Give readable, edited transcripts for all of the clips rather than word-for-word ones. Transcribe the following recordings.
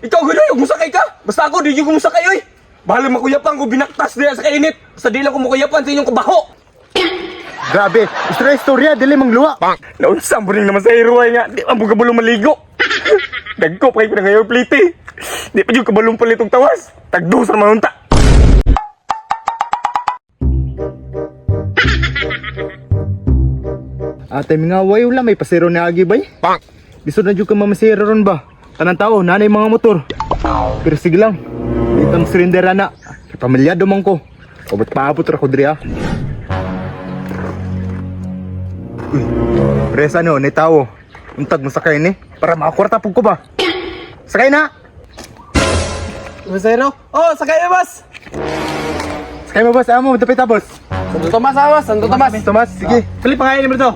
Ikaw ganoy, ug musakay ka. Basta ako di gyud ko musakay oy. Bahala makuyapan ko binaktas diya sa kainit. Basta di lang ko makuyapan sa inyong kabaho. Grabe, istorya istorya dili mangluwa. Naunsa mo rin naman sa iruay nga, di man kabalo maligo. Dagko pa kayo ngayon plite. Di pa yung kabalong palit og tawas. Tagdos ra man unta. Ate mga wayo lang may pasero na agi bay. Lisod na jud ka mamasero ron ba? Tanan tao nanay mga motor. Pero sige lang. Ditang surrender na. Kay pamilyado man ko. Obot paabot ra ko diri ah. Uy, presa no ni tawo. Untag mo sakay ni para makakwarta pug ko ba. Sakay na. Masero? Oh, sakay na, boss! Sakay mo boss, amo dapit ta boss. Santo Tomas, ah, boss. Santo Tomas. Tomas, sige. Pili pangalan mo dito.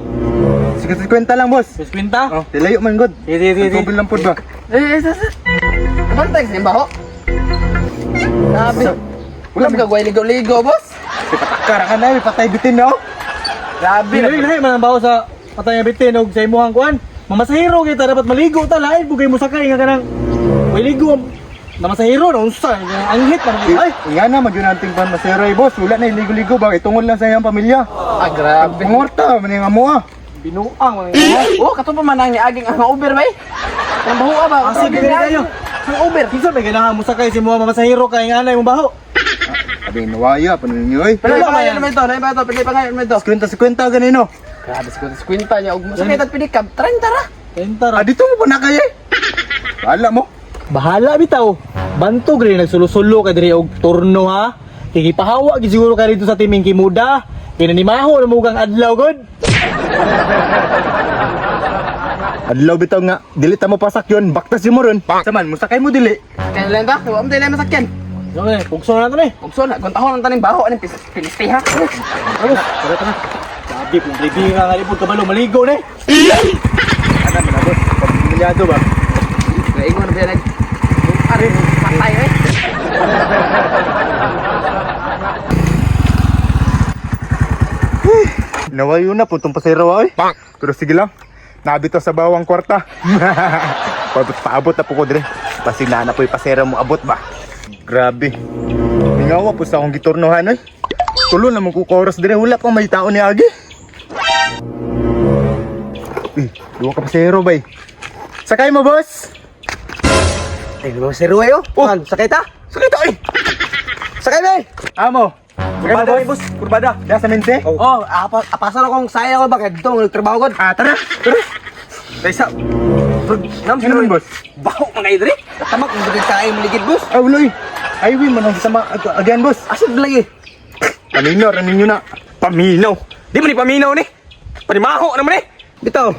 Sige, 50 lang boss. 50? Oh, dilayo man god. Sige, sige, sige. Tubol lang pud ba. Eh, eh, eh, Bantay sa baho. Grabe. Wala mo gagawin ligo-ligo, boss. Kara ka na, may patay bitin no. Grabe. Dili lahi man ang baho sa patay nga bitin og sa imuhang kuan. Mamasahero kita dapat maligo ta lain bugay mo sakay nga kanang way ligo namasahero na unsa anghit man ay. Ay, nga na, magyun anting pan masero eh, boss. Wala na, iligo-ligo ba? Itungod lang sa iyang pamilya. Ah, grabe. Pangorta, man yung amo ah. Binuang man nga. Oh, kato pa man ang niaging ang Uber, bay. Ang baho ah, ba? Asa gid kayo? Ang Uber. Kinsa may ganahan mo sakay si muha mamasahero kay nga anay mo baho. Abi, nawaya, paano ninyo eh. Pili Wala pangalan man. naman ito. Lain ba ito? Pili pangalan naman ito. 50 50 ganino. Grabe, 50 niya. Ug masakit at pili ka. 30 ra. Enter. Ah, dito mo pa na kaya eh. Bahala mo. Bahala bitaw. Bantog rin nagsulo-sulo ka diri og turno ha. Kay gipahawa gid siguro ka dito sa timing kimuda. Kinanimaho na mugang adlaw god. Adlaw bitaw nga, dili ta mo pasak yun, baktas yun mo ron. Saman, musakay mo dili. Kaya lang ba? Wa mo dili masakyan. Ano eh, pugso na to ni. Ug so na, guntahon ang taning baho aning pilisti ha. Ano? Tara tara. Grabe kung dribi nga nga libod kabalo maligo ni. Ano man na, boss? Pamilyado ba? Ingon na biya nag Are, patay eh. Nawayo na, puntong pasero ay. Pero sige lang, nabito sa bawang kwarta. Paabot, paabot na po ko dire. Pasina na po yung pasero mo, abot ba? Grabe. Mingawa po sa akong giturnohan ay. Tulo na mong kukoros dire, wala pa may tao ni Agi. Eh, duwa ka pasero bay. Sakay mo, boss! Ay, masero ayo. Oh, sakay ta. Sakay ta oy. Sakay bay. Amo! Sakay mo, Kurbada boss? ni boss, kurbada. Diya sa mente? Oh, apa apasan akong saya ko ba kay dito nagtrabaho god. Ah, tara! Tara! Kaysa Nam Ano man, boss? Baho man kayo diri. Tamak mo gid kaay maligid boss. Ah, uloy! Ay, win, manong sama again, boss. Asad lagi. Paminaw, ranin nyo na. Paminaw. Di man ni paminaw ni. Panimaho naman ni. Bitaw.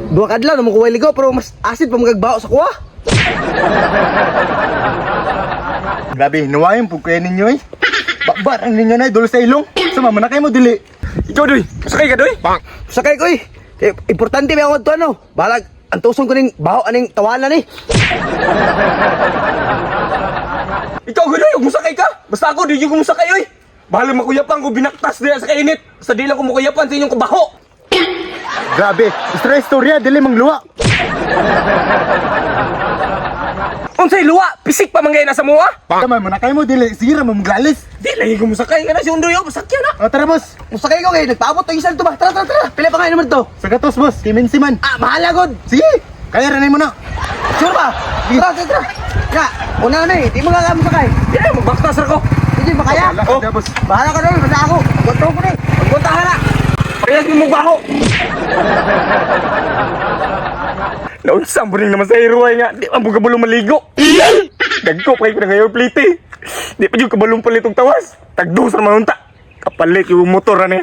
Duha ka adlaw na mo kuway ligo pero mas asid pa magagbao sa kuha. Grabe, nawayan po kayo ninyo eh. Bakbar ang ninyo na, dulo sa ilong. Sama, manakay mo dili. Ikaw doy. Sakay ka doy. Sakay ko eh. Eh, importante may ako to ano. Balag antuson ko ning baho aning tawanan ni. Ikaw ganoy, ug musakay ka. Basta ako di gyud ko musakay oy. Bahala makuyapan ko binaktas diya sa kainit. Basta di lang ko makuyapan sa inyong kabaho. Grabe, istorya istorya, dili mangluwa. Unsay luwa, pisik pa man gay na sa mua. Sama, manakay mo dili. Sige ra, mamaglalis. Di lagi ko musakay nga na si Undoy oh, masakyan na. O, tara boss. Musakay ko kay nagpaabot tong isang to ba. Tara tara tara. Pila pa kayo naman to. Sa gatos boss, kay Minsi man. Ah, bahala god. Sige, kaya ranay mo na. Sure ba? Tara tara tara. Ya, una na eh. Di mo nga ka musakay. Di na magbaktas ra ko. Hindi ba kaya? Bahala ka na, boss. Bahala ka doon, basta ako. Gonto ko ni. Magpuntahan na. Parehas mo baho. Naunsa mo rin naman sa iruay nga, di man kabalo maligo. Dagko pa kayo na ngayon plite. Di pa yung kabalong palit og tawas. Tagdos ra man unta. Kapalit yung motor ani.